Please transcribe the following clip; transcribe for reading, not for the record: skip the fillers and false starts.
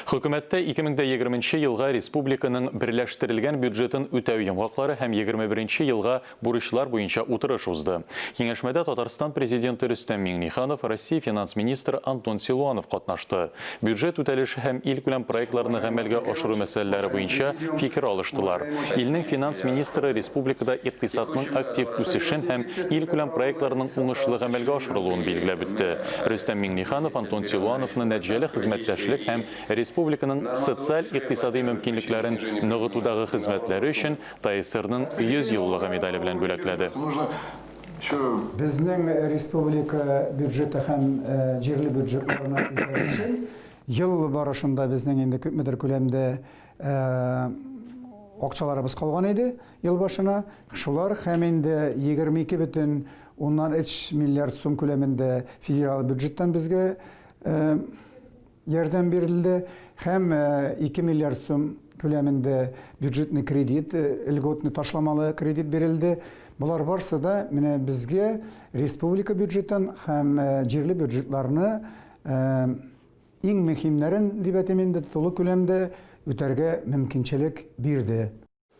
Хөкүмәттә 2020 нче елга республиканың берләштерелгән бюджетын үтәү йомгаклары һәм 21 нче елга бурычлар буенча утырыш узды. Киңәшмәдә Татарстан Президенты Рөстәм Миңнеханов, Россия финанс министры Антон Силуанов катнашты. Бюджет үтәлеше һәм илкүләм проектларны гамәлгә ашыру мәсьәләләре буенча фикер алыштылар. Илнең финанс министры республикада икътисадның актив үсешен һәм илкүләм проектларның уңышлы гамәлгә ашырылуын билгеләп үтте. Рөстәм Миңнеханов Антон Силуановны нәтиҗәле хезмәттәшлек һәм республиканың социаль-икътисадый мөмкинлекләрен ныгытудагы хезмәтләре өчен ТАССРның 100 еллыгы медале белән бүләкләде. Безнең республика бюджеты һәм җирле бюджетларына үтәр өчен ел барышында безнең инде күпмедер күләмдә акчаларыбыз калган иде ел башына. Шулар һәм инде 22,3 миллиард сум күләмендә федераль бюджеттан безгә ярдәм бирелде һәм 2 миллиард сум күләмендә бюджетный кредит, льготный ташламалы кредит бирелде. Болар барсы да менә безгә республика бюджетын һәм җирле бюджетларны иң мөһимнәрен дип әйтим инде, тулы күләмдә үтәргә мөмкинчелек бирде.